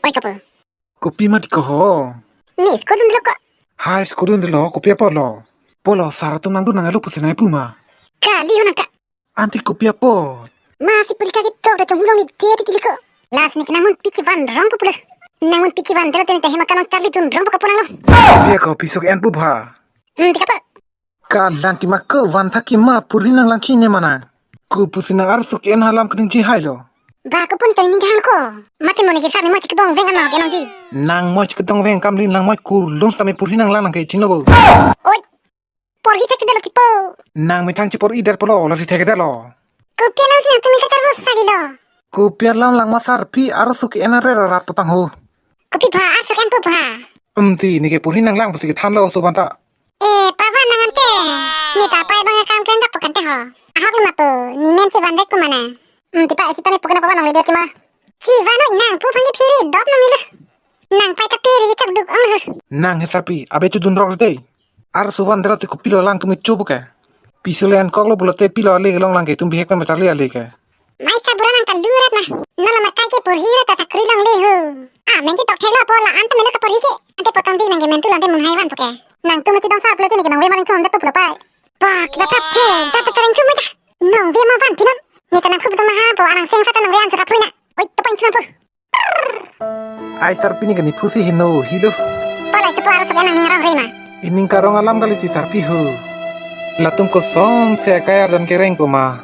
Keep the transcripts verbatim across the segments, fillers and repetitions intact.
Oi, kapo. Kopi mati ko ho? Ni, school dun dilo ko. Hai, school dun dilo, kopi apotlo? Polo, sir atum nangdun nanglo pusi nangpu ma? Kali ho nangka. Anti kopi apot? Masi porikha ketok ta chonghulong ni dia titi liko. Lasi neke nangmun pichi van rong pulo. Nangmun pichi van delo tene ta hema kanong charli dun rong kapo nanglo. Kopi ako pisok en pu bha. Hmm, di kapo. Kalang kima ko van tha kima porhi nanglang chine mana. Ko pusi nang arsu ke-en alam keningje hailo. Ba ko pun taining hang ko. Mate mo neke sir ni mo chikdong veng ano ke nangji. Nang mo chikdong veng kam lin lang mo kurlung tame porhi nanglang nangke chino bo. Oi. Porhi thekdetlo tipo. Nang methang chipor-i detpolo lasi thekdetlo. Kopi alam si nangtum kacharvo salilo. Kopi alam lang ma sarpi arsu ke-en aret arat potang ho. Kopi bha, arsu ke-en pu bha. Umti neke porhi nanglang pusi kethanlo oso banta. Eh, pavan nang ante. Ni ta pai bang akam kleng dak pukante ho. Ahok lima po, ni men chivan dek pu mana. Hmm, tipa isi tani pukan apa nang ledet kima. Chivan oi nang pu phang ke phiri dok nang ilo. Nang pai ta phiri chak duk ong ho. Nang he sarpi, abe chudun rok dei. Arsu van dera te kopilo lang tumi chubu ke. Piso le an koklo pulote pilo ale long lang ke tum bihek na macharli ale ke. Mai sa bura nang ta lurat na. Nala makai ke porhi ra ta sakri long le ho. Ah, men chitok theklo po la anta melo kaporhi ke. Ante potong di nang ke men tu lante mun hai van puke. Nangtum chidong sar pulote neke nang ve maring thum dak tu pulo pai. Pak, dapat the, dapat tereng thum aja. Nang ve ma van thinam. Neke nang phu betul maha po arang seng sata nang ve an serap hui na. Oi, tepain thum po. Ai sarpi neke ni phusi hino hilo. Pola sepo arsu ke nang ning rong hui ma. Ining karong alam kali ti sarpi ho. Latum kosonsi akai arjan kereng po ma.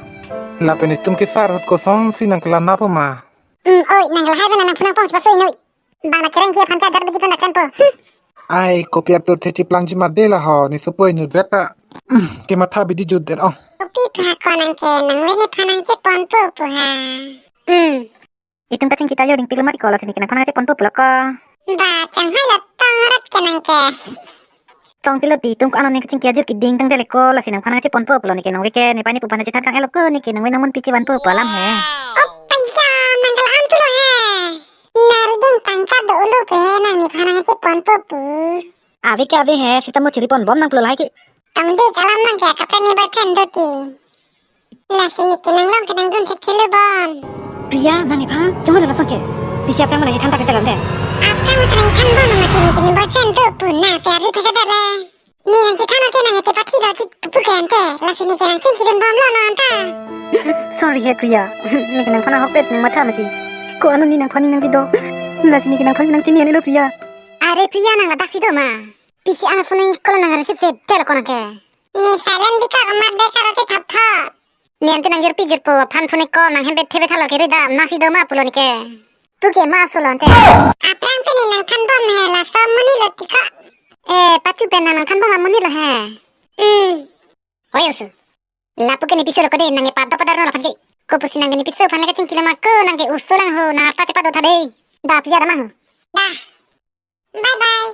Lapen itum kesar ahut kosonsi nang kelang na po ma. Hmm, oi, nang lahai bana nang phunang pong chepasoi noi. Bana kereng ji aphan cha jat biji phan dak chan po. Hmm. Ai, kopi apot the chiplang ji ma de la ho, ni sopo inut vet ta. Hmm, kematha bidi jut det ong. Kopi pha ko nang ke, nang ve ni pha nang chepon po pu ha. Hmm. Itum kachingki ta yo ring pilo mati ko lasi neke nang phan nang chepon po pulo ko. Ba, chang hai la tong rat ke nang ke. Tong tilo ti itum ko ano ne kachingki ajir keding tang dele ko lasi nang phan nang chepon po pulo neke nang ve ke ne pai ne pu phan nang chethar kang elo ko neke nang ve nangmun pichi van po pu alam he. Oh, panya, nang kala an tulo he. Nar ding tangka do ulu pe nang ne phan nang chepon po pu. Ave ke ave he, sita mo chiri pon bom nang pulo lahai ke. Tong di kalam nang ke kaprek ni boyfriend do ti. Lasi neke nang long kenang dun thek thilo bon. Priya, nang ipha, chungo na lasong ke. Pisi aprang mana itham tak kita lonte. Aprang mana itham bon nang lasi neke ni boyfriend do pu nang si ari thek ada le. Ni nang chithang ate nang ate pathi lo chit pu ke ante. Lasi neke nang chingki dun bom lo no anta. Sorry he Priya. Neke nang phan ahok pet nang matha mati. Ko ano ni nang phan ni nang kido. Lasi neke nang phan ni nang chini ani lo Priya. Are Priya nang ladak si do ma. Pisi ano phone call nang receive se tel ko nang ke. Ni silent bikak amat bikak ro chethap tha. Ni ante nang jirpi jirpo aphan phone ko nang hem bethe bethalo ke ridam nang si do ma pulo neke. Pu ke ma sulo ante. Aprang pen ni nang than bom he laso amonit lo ti ko. Eh, pachu pen nang than bom amonit lo he. Hmm. Oi oso. Lapu ke ni piso lo ko de nang e padok padar no laphan ke. Ko pusi nang ke ni piso aphan le kachingki lo ma ko nang ke oso lang ho nang ta chepadok tha de. Da pia da ma ho. Da. Bye bye.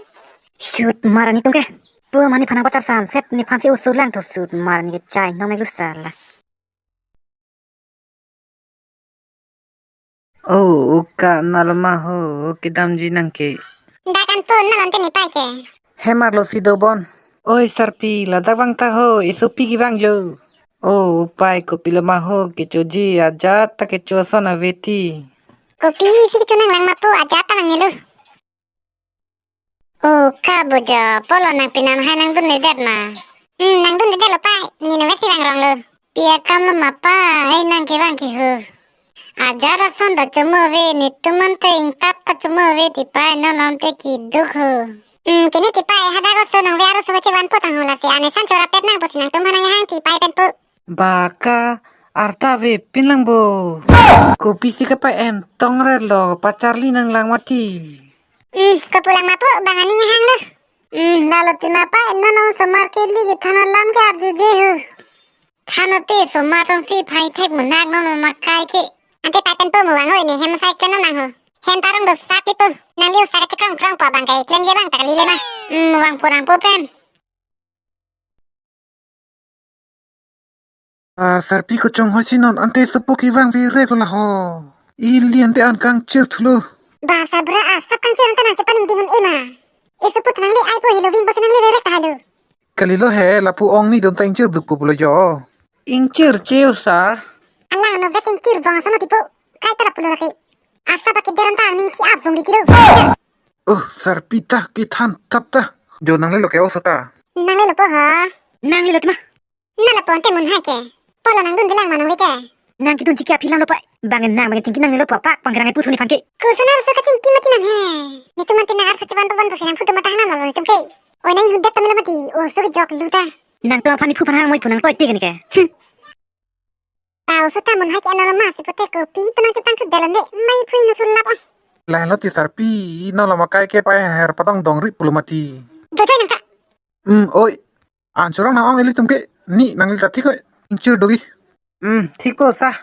Shoot mar ani tung ke. Pu mani phan nang pachar san set ni phan si oso lang tho shoot mar ani ke chai no me lu sala. Oh, uka naloma ho, kedamji nang ke. Da kan pun nalom te ni pai ke. Hemar lo si do bon. Oi sarpi, ladak vang ta ho, isopi kevang jo. Oh, upai kopi loma ho, kechoji ajat ta kecho ason ave ti. Kopi si kecho nang lang ma pu, ajat ta nang nilo. Oh, ka bojo, polo nang pinam hai nang dun ledet ma. Hmm, nang dun ledet lo pai, ni nang vesi lang rong lo. Pi akam lo ma pai, nang kevang ke ho. Ajat ason ta chomo ave, netum ante ingtap ta chomo ave ti pai, non ante keduk ho. Hmm, kene ti pai, hadak oso nang ve arloso chevan po tangho lasi, anesan chorapet nang pusi nangtum hanang hang ti pai pen po. Ba ka arta ave pin lang bo. Kopi si kapa-en tong ret lo pacharli nang lang mati. Hmm, kopi lang ma pu bang ani hang lo. Hmm, lalo ti ma pai non osomar ke li ke than alam ke arju je ho. Than ate osomar tong si phai thek munak non makai ke. Ante pai pen po mo vang oi ne hem sai klen nang ho. Hem tarong do sak li po. Nang liu sak chekang krang pa bang kai klen ye bang tak li le ma. Hmm, vang po nang po pen. Ah, sarpi kochong hoi si non ante sopo kevang virek lo laho. Ili ante an kangchir thulo. Ba sabra asap kangchir ante nang chepan ingding un ema. E sopo thanang le ai po hilo ving bosi nang le rerek ta halo. Kalilo he lapu ong ni dom ta ingchir duk po pulo jo. Ingchir cheu sa. Langno veseng kirvang asonlo tipo. Kaita lapulo lake. Asa baki deran ta angning thi ap jong di tiro. Oh, sarpi ta kethan thap ta. Jo nanglelo ke oso ta. Nanglelo po ha. Nanglelo tima. Nang lapu ante Munhai ke. Polo nangdunde lang ma nangve ke. Nang kedun chiki aphi langlo pa. Bang nang bang chingki nanglelo po pak pangkerang ipu suni pangke. Koson arso kachingki mati nang he. Netum ante nang arso chevan pavan pusi nang phutu mata hanam lo netum ke. Oi nang hudet tamilo mati. Oso kejok lu ta. Nang to aphan iphu aphan hang moi pu nang toi te ke ne ke. Hmm. Pa oso ta Munhai ke anolo masi pote kopi to nang chepang thudelo ne. Mai phui no sulap oh. Lahelo ti sarpi, nolo makai ke pai her patong dongri pulo mati. Dojoi nang ta. Hmm, oi. Anchorong nang ong ilitum ke, ni nangli ta thik oi. Ingchir dogi. Hmm, thik ko sa.